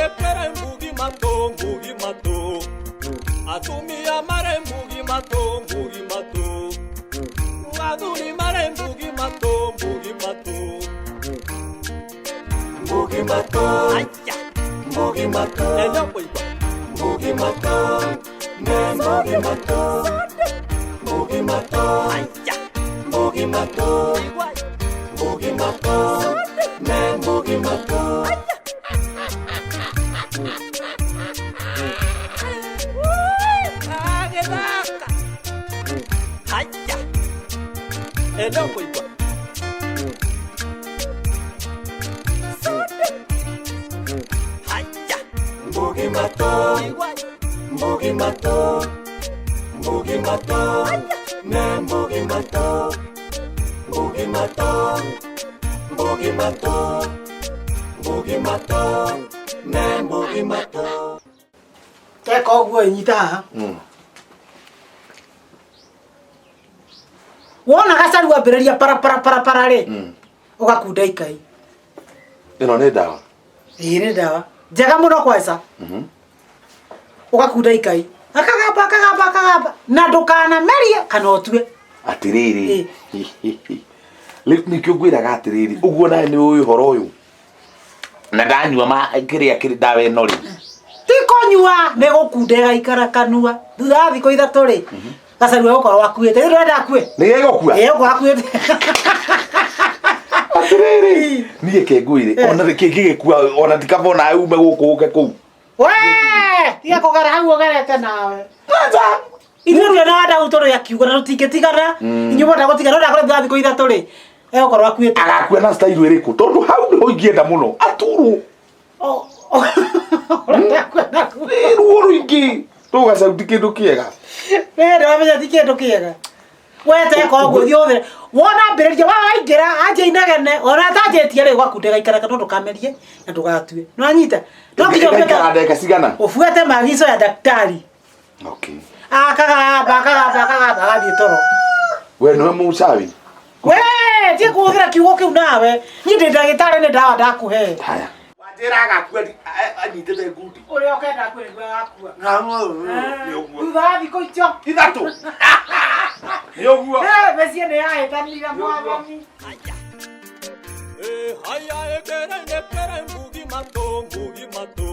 nekere mbugi matũ, mbugi matũ. Atumia marĩ mbugi matũ, mbugi matũ. Athuri marĩ mbugi matũ, mbugi matũ. Mbugi matũ. Mbugi matũ. Mbugi matũ. Ne mbugi matũ. Mbugi matũ. Mbugi matũ. Mbugi matũ. Ne mbugi matũ. Agĩthaka. Haya. Eno kũigua. Haya. Mbugi matũ. Mbugi matũ. Mbugi matũ. Ne mbugi matũ. Mbugi matũ. Mbugi matũ. Mbugi matũ. Ne mbugi matũ. Teka ũguo nyita haha. Wona gacaru ambĩrĩria para para para para rĩ, ũgakunda ikai. Ĩno nĩ ndawa. Ĩĩ nĩ ndawa njega mũno kwanza. Ũgakunda ikai. Akagamba akagamba akagamba na ndũkanamerie kana ũtue. Atĩrĩrĩ. Rĩu nĩkĩo ngwĩraga atĩrĩrĩ, ũguo nawe nĩ ũĩ ũhoro ũyũ. Na ndanyua ma kĩrĩa kĩrĩ ndawa ĩno rĩ. Ti kũnyua nĩ gũkunda ĩgaikara kanua. Thutha wa thikũ 3 rĩ, gacaru egũkorwo akuĩte. Rĩu ndũrenda akue? Nĩ gegũkua? Ĩĩ egũkorwo akuĩte. Atĩrĩrĩ, niĩ ke ngwĩre, ona kĩngĩgĩkua ona tikaba ona ume gũkũ ũke kũu. Wee, tiga kũgera hau ũgerete nawe. Ithuĩ tũrĩ na wanda tũrĩ akiuga na tũtingĩtigana. Inyuĩ mwenda gũtigana, no ndakũrĩa thutha wa thikũ 3 rĩ, egũkorwo akuĩte. Agakua na style ĩrĩkũ? Tondũ hau nĩho ingĩenda mũno aturwo. Ũrenda kuona ku? Nĩ ruo rũingĩ. Rũu gacaru ti kĩndũ kĩega. Wee ndũramenya ti kĩndũ kĩega. We teka ũguo thiĩ ũthĩre. Wona ambĩrĩria wa waingĩra anjia inegene ona atanjĩtie rĩ gwakunda ĩgaikara no ndũkamerie na ndũgatue. Nĩwanyita? No nginya Ĩgaikara ndagĩka cigana? ũbuate maagizo ya daktari. Okay. Akagamba akagamba akagamba agathiĩ toro. We nĩwe mũcawi? We tiga kũhũthĩra kiugo kĩu nawe. Niĩ ndĩ ndagĩtarĩ nĩ ndawa ndakũhe. Haya. Wanjĩra agakua anyitĩte ngundi. Ũrĩa ũkenda akue nĩguo agakua. Nĩ ũguo. Thutha wa thikũ icio. 3. Nĩ ũguo. Eh, mĩciĩ nĩ yahĩtanire mwathani. Eh, haya ekere nekere mbugi matũ, mbugi matũ.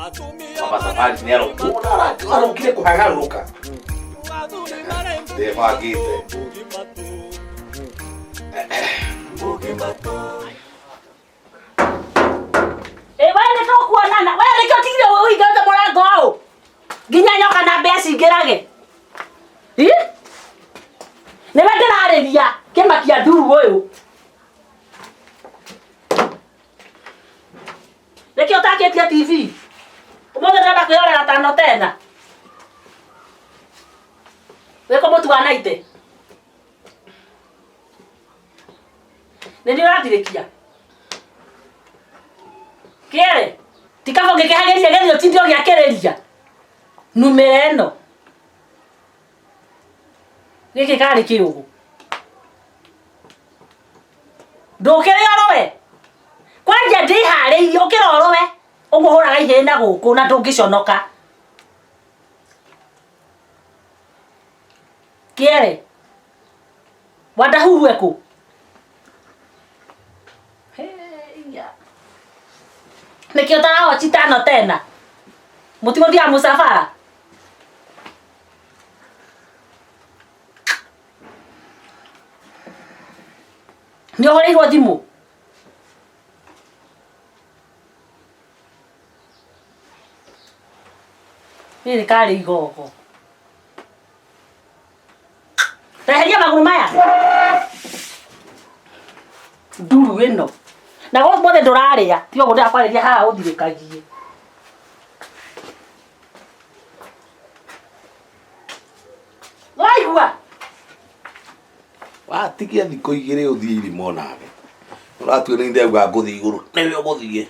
Atumia Baba marĩ safari nĩ mbugi arokire kũhagarũrũka. Athuri marĩ mbugi Ndĩbangĩte. matũ, mbugi matũ. Mbugi matũ. Ĩ we nĩ tũkuonana we nĩkĩo ũtigire ũhingĩte mũrango ũũ nginya nyoka na mbĩa cingĩrage. Ĩ? Nĩwe ndĩrarĩria kĩmakia nduru ũyũ. Nĩkĩo ũtakĩtie TV? Ũmũthĩ ndĩrenda kwĩrorera tano tena. Wĩkũ mũtu wa naite? Nĩ niĩ ũrathirĩkia? Kĩere, ti kaba ũngĩkĩhagĩria gĩthiĩ ũtinde ũgĩakĩrĩria. Numĩra ĩno. Gĩkĩ karĩ kĩũgũ. Ndũkĩrĩ orowe. Kwanja ndĩharĩirie ũkĩra orowe. Ũguo hũraga ihĩĩ na gũkũ na ndũngĩconoka. Kĩere. Wandahuhu ekũ? Heya. Nĩkĩo ũtarahoci tano tena. Mũtigũthiaga mũcabara. Nĩ ũhũrĩirwo thimũ? Rĩrĩ karĩ igogo. Reheria magũrũ maya. Nduru ĩno. Na ũmũthĩ ndũrarĩa. Tiga ũguo ndĩrakwarĩria haha ũthirĩkagie. Waigua? Watigia thikũ 2 ũthiĩ irima onawe. Ũratua nĩ ndauga ngũthiĩ igũrũ. Nĩwe ũgũthiĩ.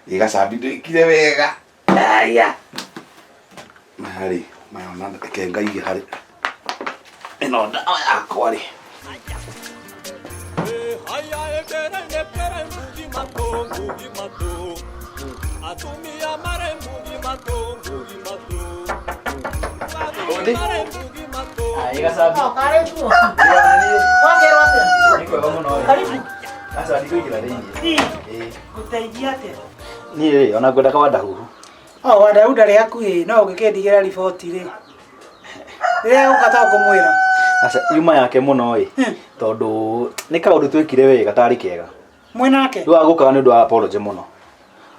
Ĩ gacambi ndwĩkire wega. Aya. Maya rĩ, maya ona reke ngaige harĩ ĩno ndawa yakwa rĩ. Eh, haya ekere nekere mbugi matũ, ngugi matũ atumia marĩ ngugi matũ ngugi matũ athuri marĩ ngugi matũ. Aĩ gacabi. Oh, karibu. Wakerwo atĩa? Nĩ kwega mũno. Karibu. Aca ndikũingĩra thĩinĩ. Ii, Ĩĩ. ngũteithia atĩa? Niĩ rĩ ona ngwendaga wandahuhu. O Wandau ndarĩ hakuhĩ no ũngĩkĩndigĩra riboti rĩ. Rĩrĩa egũka to ngũmwĩra. Aca yuma yake mũno ĩ. Tondũ nĩ kaũndũ twĩkire wega tarĩ kega. Mwĩ nake? Rĩu agũkaga nĩ ũndũ wa apology mũno.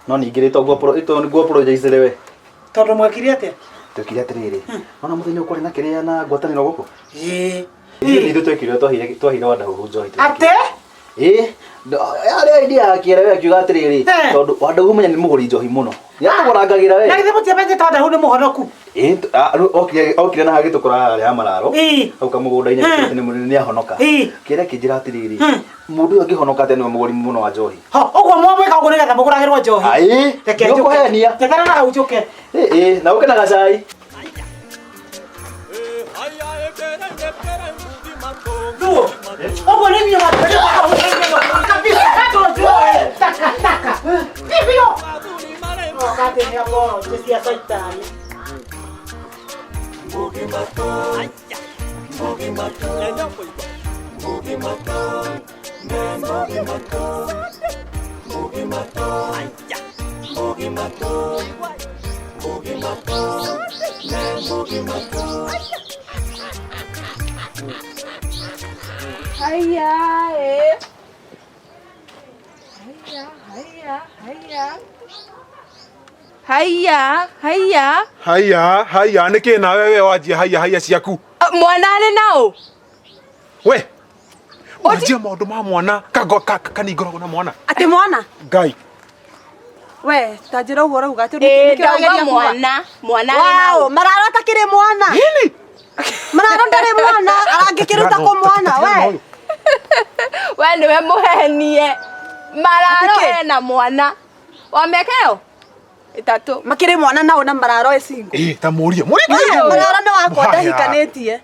No ningĩ rĩ to ngũ apologize rĩ we. Tondũ mwekire atĩa? Twĩkire atĩrĩrĩ. Ona mũthenya ũkwarĩ na kĩrĩa na ngwatanĩro gũkũ. Ĩĩ. Ithuĩ nĩ ithuĩ twekire twahire twahire wandahuhu njohi. twekire. Atĩ? Ĩĩ. Yarĩ idea yake we akiuga atĩrĩrĩ. Eh. Tondũ wandahuhu menya nĩ mũgũri njohi mũno. Nĩatũgũrangagĩra we. Na githĩ mũtiamenyete Wandau nĩ mũhonoku? Ĩĩ, rĩu okire okire na hagĩtũkora harĩa ha mararo Ĩĩ. hau kamũgũnda-inĩ Hmm. akĩra atĩ nĩ ahonoka Ĩĩ. kĩrĩa kĩnjĩra atĩrĩrĩ Hmm. mũndũ ũyũ angĩhonoka atĩa nĩwe mũgũri mũno wa njohi Ho, ũguo mwamwĩka ũguo nĩgetha mũgũragĩrwo njohi. Aĩ, Reke njũke. nĩũkũhenia. Njeterera hau njũke. Ĩĩ, ĩĩ, na ũke na gacai. Haya ebere ebere ngugi matũ. Thuo. Ũguo nĩ niĩ wa kabisa. Ndũnjũĩ. Takataka. Ndivyo. Athuri marĩ Wakati ni apology cia caitani. ngugi matũ. Ngugi matũ. Ngugi matũ. Ngugi matũ. Ngugi matũ. Ngugi matũ. Ngugi matũ. Ngugi matũ. Haya, eh. Haya, haya, haya. Haya, haya. Haya, haya, nä kä nawe we wanjia haya haya ciaku. Ah, Mwana arĩ naũ? We wanjia maå ndå ma mwana kani ngoragwo na mwana Atĩ mwana ngai we ta njĩra ũguo ũrauga atĩ Ĩĩ, nĩkĩo ndauga ũrageria kuga? mwana, mwana arĩ Wow, naũ. mararo atakĩrĩ mwana nini mararo ndarĩ mwana arangĩkĩruta kũ mwana we We nĩwe mũhenie. Mararo Atĩ kĩ? ena mwana. Wa mĩaka ĩyo? Ĩtatũ. makĩrĩ mwana naũ na mararo ĩ single ä ta må rie må We, mararo nĩ wakwa Haya. ndahikanĩtie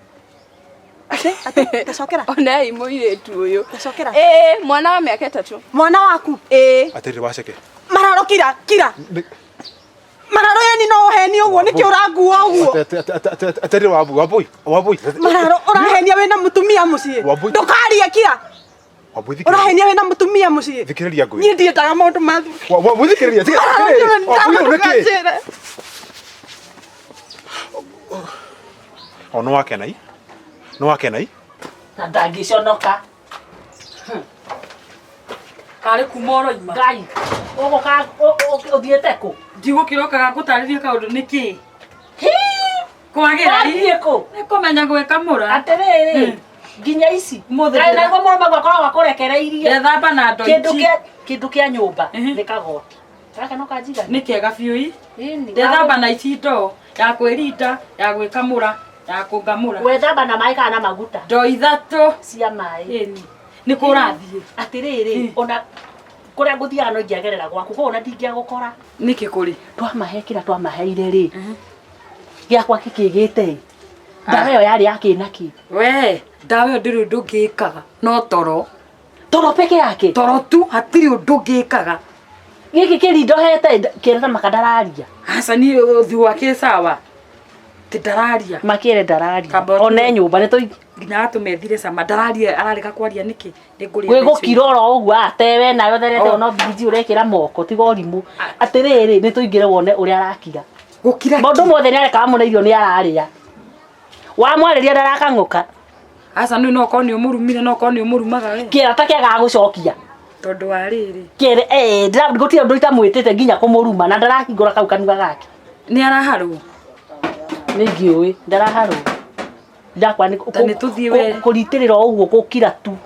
atĩ atĩ tacokera Onei mũirĩtu ũyũ. Tacokera. Ĩĩ, mwana wa mĩaka ĩtatũ. mwana waku Ĩĩ. atä rä waceke mararo kira kira mararo yani no ũhenie ũguo nĩkĩ ũrangua ũguo atä rä wambui wambui mararo ũrahenia wĩna mũtumia mũciĩ Wambui. ndũkarie kira wambui ũrahenia wĩna mũtumia mũciĩ thikä rä ria ngwä niĩ ndiendaga maũndũ ma wambui thikä rä ria wambui nä kä o nä wakenai nä wakenai Na ndangĩconoka. Karĩ kuma ũroima. Ngai. Ũgũka ũthiĩte kũ? Ndigũkĩrokaga ngũtarĩrie kaũndũ nĩkĩ. Kwagĩra Wathiĩ kũ? Nĩ kũmenya gwĩkamũra. Atĩrĩrĩ, nginya ici. Ũmũthĩ Kaĩ ndĩra- naguo mũrũme akoragwo akũrekereirie. Ndethamba na ndo Kĩndũ ici. kĩa kĩndũ kĩa nyũmba Mhm. nĩ kagoti. Gaka no kanjigani. Nĩ kega biũ ii. Ĩni. Ndethamba na ici ndoo ya kwĩrinda, ya gwĩkamũra, ya kũngamũra. Wethamba na maĩ kana na maguta Ndoo ithatũ. cia maĩ. Ĩni. Nĩ kũ ũrathiĩ? Atĩrĩrĩ, ona kũrĩa ngũthiaga no ingĩagerera gwaku koguo ona ndingĩagũkora. Nĩkĩ kũrĩ? Twamahe kĩrĩa twamaheire rĩ. Gĩakwa kĩkĩgĩte ĩ. Ndawa ĩyo yarĩ ya kĩ na kĩ. We, ndawa ĩyo ndĩrĩ ũndũ ũngĩkaga. No toro. Toro peke yake. Toro tu hatirĩ ũndũ ũngĩkaga. Gĩkĩ kĩrindohete kĩreta maka ndararia. Aca niĩ ũthiũ wake sawa. Ti ndararia. Makĩre ndararia. Kamba ũtige. One nyũmba nĩ tũi Nginya atũmethire cama ndararia ararega kwaria nĩkĩ? Nĩ ngũrĩa gwĩ thaa icio. gũkira oro ũguo atewe nawe therete Oh. ona mbiriji ũrekĩra moko tiga ũrimũ atĩrĩrĩ nĩ tũingĩre wone ũrĩa arakira Gũkira maũndũ mothe nĩ arekaga mũno irio nĩ ararĩa wamwarĩria ndarakang'ũka Aca nĩ no okorwo nĩ ũmũrumire no okorwo nĩ ũmũrumaga we. kĩera ta kĩagaga gũcokia Tondũ wa rĩrĩ. kĩere eh gũtirĩ ũndũ itamwĩtĩte nginya kũmũruma na ndarahingũra kau kanua gake Nĩ araharwo. nĩ ngĩũĩ ndaraharwo ndakwa nĩ Ta nĩ tũthiĩ we. kũritĩrĩra o ũguo gũkira tu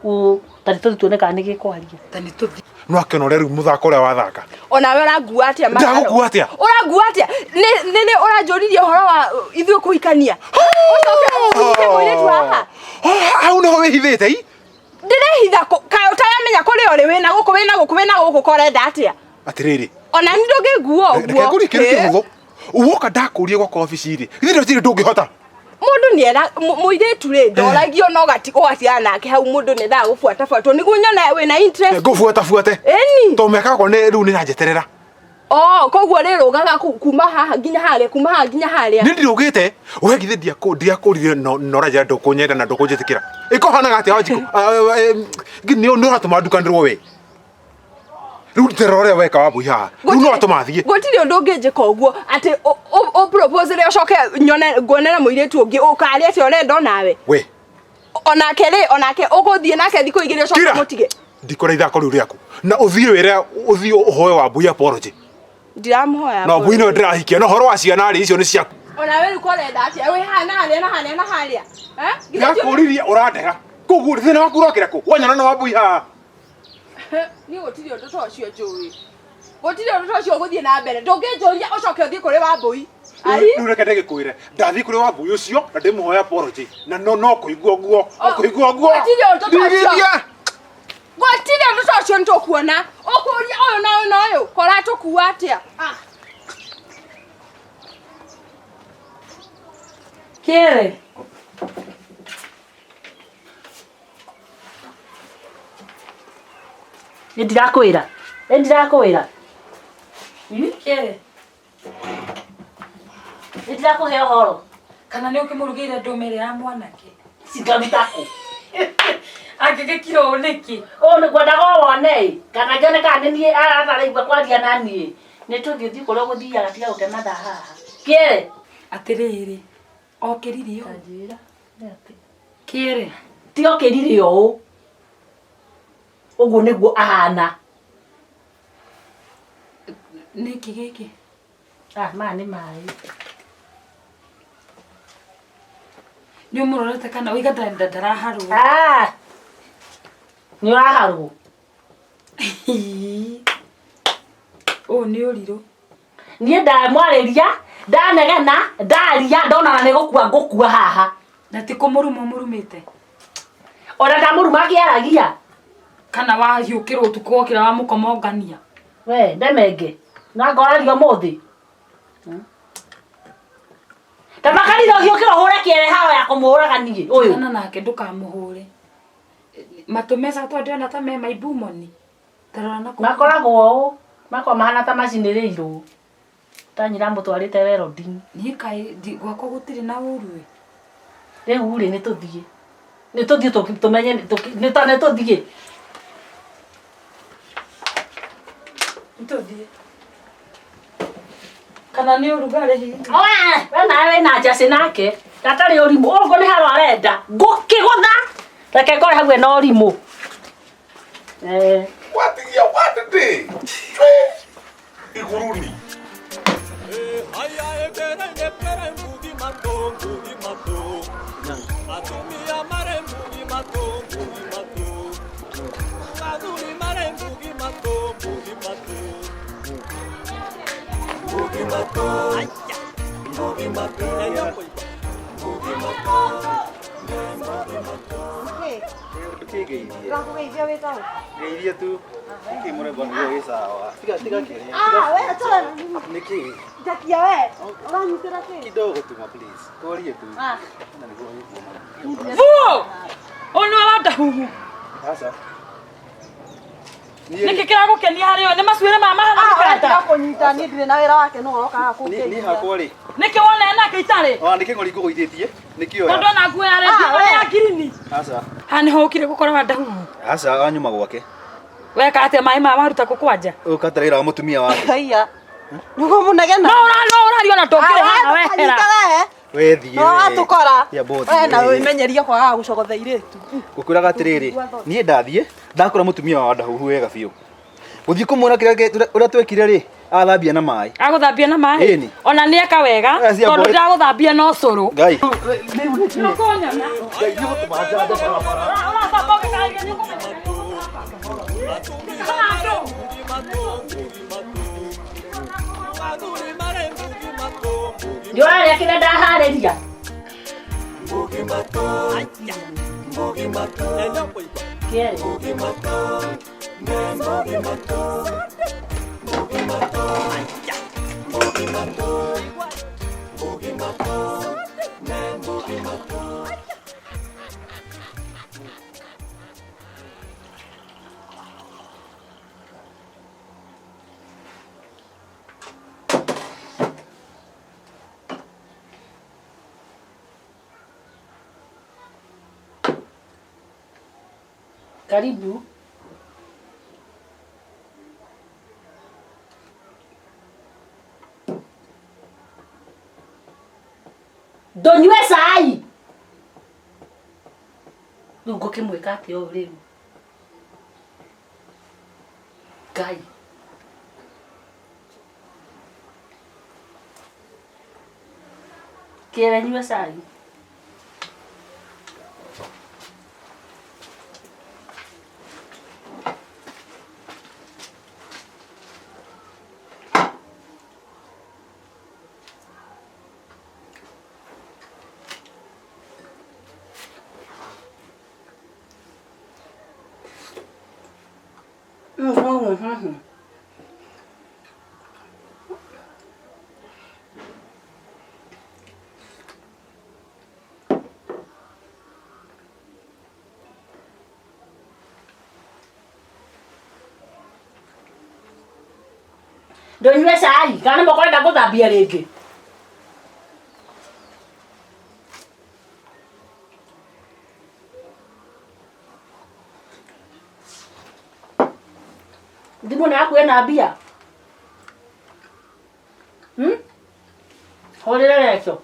Ũ, ta nĩ tũthiĩ tuone kana nĩ gĩkwaria Ta nĩ tũthiĩ. no akena å rä a rä u må thako å rä a wathaka Onawe ũrangua atĩa Mararo? Ndagũkua atĩa? Ũrangua atĩa? Nĩ nĩ nĩ ũranjũririe ũhoro wa ithuĩ kũhikania. Ũcoke ũhike mũirĩtu haha. hau nä ho wä hithä te i Ndĩrehitha kũ kaĩ ũtaramenya kũrĩa ũrĩ wĩna gũkũ wĩna gũkũ wĩna gũkũ ko ũrenda atĩa? atä rä rä Ona niĩ ndũngĩngua reke ũguo. ngå rie kä ndå Ĩ. kä hå thå woka ndakå rie gwakwa obici rä githä ndå ndå ngä hota Mundu ni era muiritu ri ndoragio no gati ũgatigana nake hau mundu ni endaga gũbuatabuatwo nĩguo nyone wĩna interest. Ngũbuatabuate. Ĩni. To mĩaka yakwa nĩ rĩu nĩ ĩranjeterera. Oh, koguo rĩrũgaga kuma haha nginya harĩa, kuma haha nginya harĩa. Nĩ ndirũgĩte, we githĩ ndiakũrire no ũranjĩra ndũkũnyenda na ndũkũnjĩtĩkĩra. Ĩkũhanaga atĩa Wanjikũ? Nĩ ũratũma ndukanĩrwo we. Rĩu ndĩrora ũrĩa weka Wambui haha. Rĩu no watũma thiĩ. Gũtirĩ ũndũ ũngĩnjĩka ũguo atĩ ũ propose rĩ ũcoke nyone nguone na mũirĩtu ũngĩ ũkarĩa atĩ ũrenda onawe. We. Onake rĩ, onake ũgũthiĩ nake thikũ igĩrĩ ũcoke Kira. mũtige. Ndikora ithako rĩu rĩaku. Na ũthiĩ wĩre ũthiĩ ũhoe Wambui apology. Ndiramũhoya. Na Wambui nĩwe ndĩrahikia. Na ũhoro wa ciana rĩ icio nĩ ciaku. Onawe rĩu ko ũrenda atĩa? Wĩ haha na harĩa na harĩa na harĩa. Eh? Ndakũririe ũrandega. Koguo thĩna waku ũrokĩra kũ? Wanyona na Wambui haha. Niĩ gũtirĩ ũndũ ta ũcio njũĩ. Gũtirĩ ũndũ ta ũcio ũgũthiĩ na mbere. Ndũngĩnjũria ũcoke ũthiĩ kũrĩ Wambui. Rĩu reke ndĩgĩkwĩre. Ndathiĩ kũrĩ Wambui ũcio na ndĩmũhoe apology. Na no no kũigua ũguo. No kũigua ũguo. Gũtirĩ ũndũ ta ũcio. Ndirithia. Gũtirĩ ũndũ ta ũcio nĩtũkuona. Ũkũria ũyũ na ũyũ na ũyũ. Koratũkua atĩa? Ah. Kĩere. Nĩ ndirakwĩra. Nĩ ndirakwĩra. Kĩere. Nĩ ndirakũhe ũhoro. Kana nĩ ũkĩmũrugĩire ndũma ĩrĩa ya mwanake? Cingaruta kũ? Angĩgĩkira ũũ nĩkĩ? Ũũ nĩ ngwendaga o wone ĩ, kana ngĩone kana nĩ niĩ ataraigua kwaria na niĩ. Nĩ tũthiĩ ũthiĩ kũrĩa ũgũthiaga tiga gũte mathaa haha. Kĩere. Atĩrĩrĩ, okĩrire ũũ. Kĩere. Ti okĩrire ũũ. Ũguo nĩguo ahana. Nĩkĩ gĩkĩ? Ah, maya nĩ maĩ. Nĩ ũmũrorete kana ũiga ndaraharwo? Ah! Nĩ ũraharwo? Ũũ nĩ ũrirũ. Niĩ ndamwarĩria, ndanegena, ndaria, ndona na nĩ gũkua ngũkua haha. Na ti kũmũruma ũmũrumĩte? Ona ndamũruma akĩaragia. Kana wahiũkĩrwo ũtukũ wokĩra wamũkomongania? We, ndemenge. Na ngoraria ũmũthĩ. Tamakarire ũhiũkĩrwo ũhũre kĩere haro ya kũmũũraga niĩ ũyũ. Tigana nake ndũkamũhũre. Matũ mecaga tondũ ndĩrona ta me maibumoni. Tarora na kũu. Makoragwo ũũ, makoragwo mahana ta macinĩrĩirwo. Ta nyina mũtwarĩte welding. Niĩ kaĩ gwakwa gũtirĩ na ũru ĩ. Rĩu rĩ nĩ tũthiĩ. Nĩ tũthiĩ tũmenye nĩ ta nĩ tũthiĩ. Nĩ tũthiĩ. Kana nĩ ũrugarĩ hihi? We nawe wĩna njacĩ nake. Gatarĩ ũrimũ. Ũguo nĩ haro arenda. Ngũkĩgũtha. Reke ngore hau ena ũrimũ. Watigia watete. Iguruni. Aya ebere ebere ngugi mato ngugi mato. Atumia mare ngugi mato ngugi mato. Athuri mare ngugi mato ngugi mato. Ngugi mato. Ngugi mato. Ngugi mato. Ngugi mato. Ndĩrakũgeithia wĩ taũ. Ngeithia tu. Nĩkĩ mũrembo nĩguo wĩ sawa. Tiga tiga kĩrĩa. Ah, we achana. Nĩkĩ? Njakia we. Ũranyitĩra kĩ? Kidogo tu ma please. Twarie tu. Ah. Na nĩguo wĩiguo. Vuo! Ũyũ nĩwe wandahuhu. Aca. Nĩkĩ kĩragũkenia harĩ we? Nĩ macuĩrĩ ma mahana Ah, we mĩkanda. tiga kũnyita niĩ ndirĩ na wĩra wake no ũroka haha Niĩ kũngeithia. hakwa rĩ. Nĩkĩ wona nake itarĩ? Ona nĩkĩ ng'ori ngũgũithĩtie? Nĩkĩ Tondũ oya? ona nguo ya Ah, redio we. ya ngirini. Aca. Haha nĩho ũkire gũkora wandahuhu. Aca anyuma gwake. Weka atĩa maĩ maya waruta kũ kwanja? Ũyũ katarĩ wa mũtumia wake. Haiya. Nĩguo mũnegena. No ũraria ona ndũngĩrĩ haha wehera. Nyita we. We thiĩ. No watũkora. Ya bothi. We na wĩmenyerie kwagaga gũcogotha airĩtu. Ngũkwĩraga atĩrĩrĩ, niĩ ndathiĩ ndakora mũtumia wa Wandahuhu wega biũ. Gũthiĩ kũmwĩra kĩrĩa ũrĩa twekire rĩ, athambia na maĩ. Agũthambia na maĩ? Ĩni. Ona nĩ eka wega Aya cia tondũ boy. ndĩragũthambia na ũcũrũ. Ngai. Nĩũkũnyona. Ũracamba ũgĩkarĩria nĩũkũmenya. Nĩ ũrarĩa kĩrĩa ndaharĩria? Ngugi mato. Ngugi mato. Kĩere. Ngugi mato. Ngugi mato. Ngugi mato. Ngugi mato. Ngugi mato. Ngugi Karibu. Ndũnyue cai. Rĩu ngũkĩmwĩka atĩa ũyũ rĩu? Ngai. Kĩere nyue cai. Ndũnyue cai kana nĩ mũkũrenda gũthambia rĩngĩ? Thimũ nĩ yaku ĩna mbia? Hmm? Hũrĩre Recho.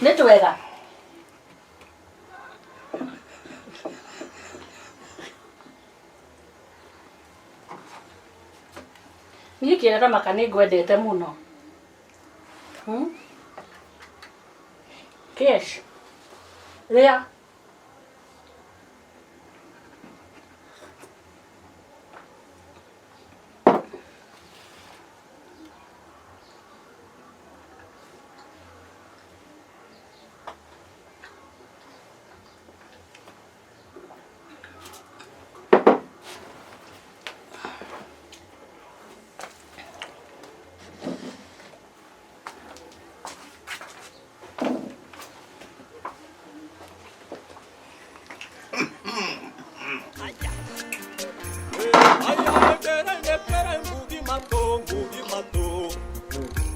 Nĩ twega. Niĩ kĩrĩa Ramaka nĩ ngwendete mũno. Hmm? Kesh. Rĩa.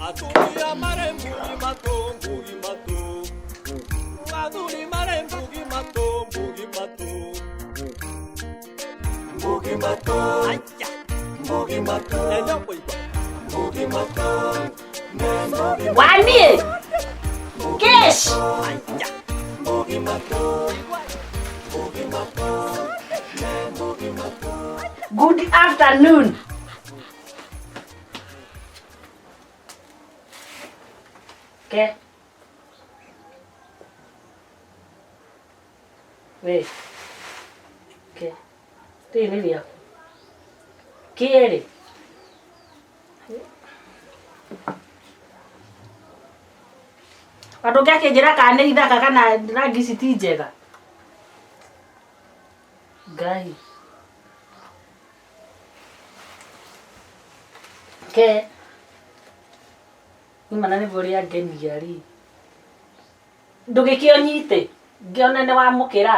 Atumia mare mbugi mato, mbugi mato. Athuri mare mbugi mato, mbugi mato. Mbugi mato. Mbugi mato. Mbugi mato. Wani! Kesh! Mbugi mato. Mbugi mato. Mbugi mato. Good afternoon. Ke. We. Ke. Rĩrĩ nĩ rĩaku. Kĩrĩ. Andũ ngakĩnjĩra kana nĩ ithaka kana rangi ici ti njega. Ngai. Ke. Imana nĩguo ũrĩa ngenia rĩ. Ndũgĩkĩũnyite. Ngĩone nĩ wamũkĩra.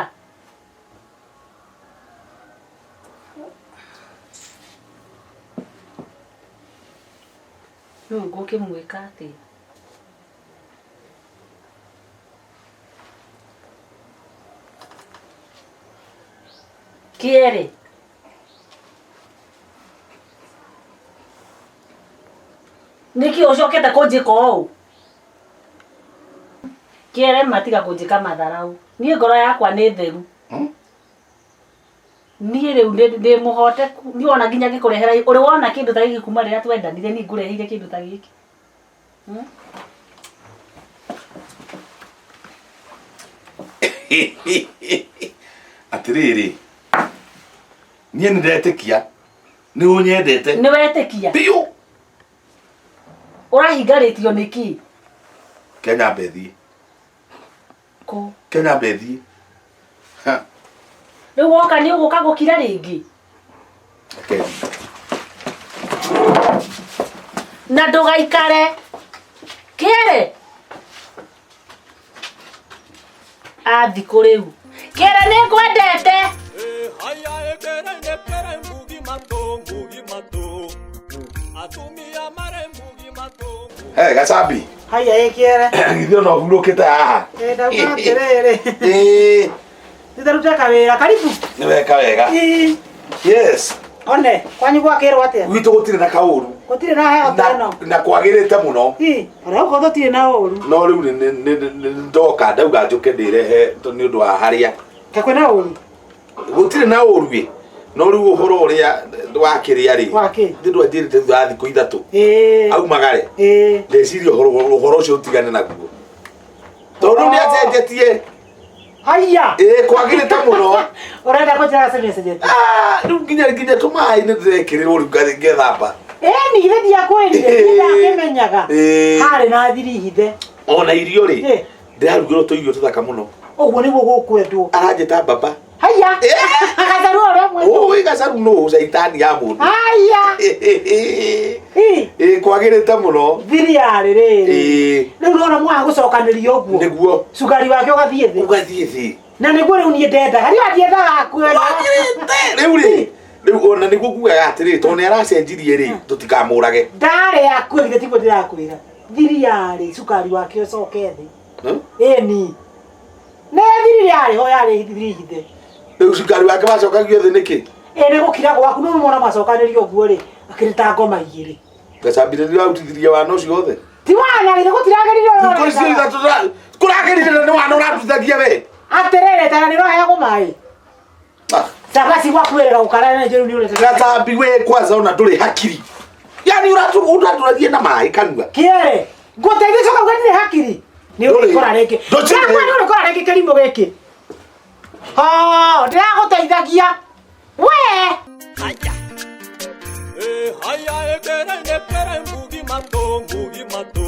Rĩu ngũkĩmwĩka atĩa? Kĩere. Nĩkĩ ũcokete kũnjĩka ũũ? Kĩere matiga kũnjĩka matharau. Niĩ ngoro yakwa nĩ theru. Niĩ rĩu ndĩ mũhoteku. Niĩ ona nginya ngĩkũrehera ũrĩ wona kĩndũ ta gĩkĩ kuma rĩrĩa twendanire niĩ ngũreheire kĩndũ ta gĩkĩ. Atĩrĩrĩ, niĩ nĩ ndetĩkia nĩ ũnyendete. Nĩ wetĩkia? Biũ. Ũrahingarĩtio nĩkĩ? Kenya mbethiĩ. Kũ? Kenya mbethiĩ. Rĩu woka nĩ ũgũka gũkira rĩngĩ? Okay. Na ndũgaikare. Kĩere. Athikũ rĩu. Kĩere nĩ ngwendete. Haya ekere nekere mbugi mato mbugi mato atumia mare mbugi mato. Hey, Gacambi. Haya ĩkĩere. Githĩ ona ũhurũkĩte haha. Ĩ ndauga atĩrĩrĩ. Ĩĩ. Nĩndarute kawĩra karibu. Nĩ weka wega. Ĩ. Yes. One, kwanyu gwakĩrwo atĩa? Gwitũ gũtirĩ na kaũru. Gũtirĩ na heho ta ĩno. Na kwagĩrĩte mũno. Ĩ, ona gũkũ tũtirĩ na ũru. No rĩu nĩ ndoka ndauga njũke ndĩrehe nĩ ũndũ wa harĩa. Ta kwĩna ũru? Gũtirĩ na ũru ĩ. No rĩu ũhoro ũrĩa wakĩrĩa rĩ. Wakĩ? Ndĩ ndwanjĩrĩte thutha wa thikũ ithatũ. Ĩ. Aumagare. Ĩ. Ndeciria ũhoro ũcio ũtigane naguo. Tondũ nĩ acenjetie. Haya. Ĩ kwagĩrĩte mũno. Ũrenda kũnjĩra gacemia cenjetie? Rĩu nginya tũmaĩ nĩ ndĩrekĩrĩrwo rĩu ngethamba. Ĩni githĩ ndiakwĩrire, niĩ ndakĩmenyaga. Ĩ. Harĩ na thiri hithe. Ona irio rĩ, Ĩ. ndĩrarugĩrwo tũirio tũthaka mũno. Ũguo nĩguo gũkwendwo. Aranjĩta baba. Haya. Gacaru ũrĩa mwendwo. Ũĩ gacaru nũ caitani ya mũndũ. Haya. Ĩ kwagĩrĩte mũno. Thiri yarĩ rĩrĩ. Ĩ. Rĩu nona mwaga gũcokanĩria ũguo. Nĩguo. Cukari wake ũgathiĩ thĩ. Ũgathiĩ thĩ. Na nĩguo rĩu niĩ ndendaga. Niĩ ndiendaga kwenda. Rĩu rĩ, rĩu ona nĩguo ngugaga atĩrĩrĩ tondũ nĩ aracenjirie rĩ, tũtikamũrage. Ndarĩ akuĩ githĩ tiguo ndĩrakwĩra. Thiri yarĩ cukari wake ũcoke thĩ. Ĩni. Nĩ thiri yarĩ ho yarĩ thiri hithe. Rĩu cukari wake wacokagio thĩ nĩkĩ? Ĩ nĩ gũkira gwaku no mona macokanĩria ũguo rĩ, akĩrĩ ta ngoma igĩrĩ. Gacambire nĩ ũrarutithirie wana ũcio othe. Ti wana githĩ gũtiragĩrire ũrĩa Thikũ icio ũrendaga. ithatũ kũragĩrire na nĩ wana ũrarutithagia we. Atĩrĩrĩ tara nĩ ũraheagwo maĩ. Cabaci gwaku wĩrĩga gũkarara na njĩru nĩ ũrete. Gacambi we kwanza ona ndũrĩ hakiri. Yani ũratũragie na maĩ kanua. Kĩere, ngũteithie coka uge ndirĩ hakiri. Nĩ ũrĩkora rĩngĩ. Ndũtirĩ. Ndakwa nĩ ũrĩkora rĩngĩ kĩrimũ gĩkĩ. Oh, ndĩragũteithagia. We! Haya ekere nekere mbugi mato mbugi mato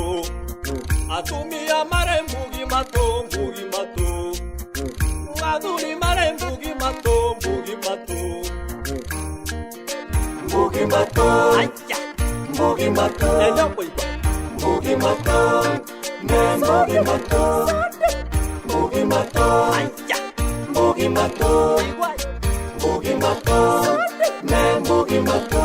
atumia mare mbugi mato mbugi mato athuri mare mbugi mato mbugi mato mbugi mato mbugi mato mbugi mato ne mbugi mato mbugi mato mbugi mato mbugi mato ne mbugi mato.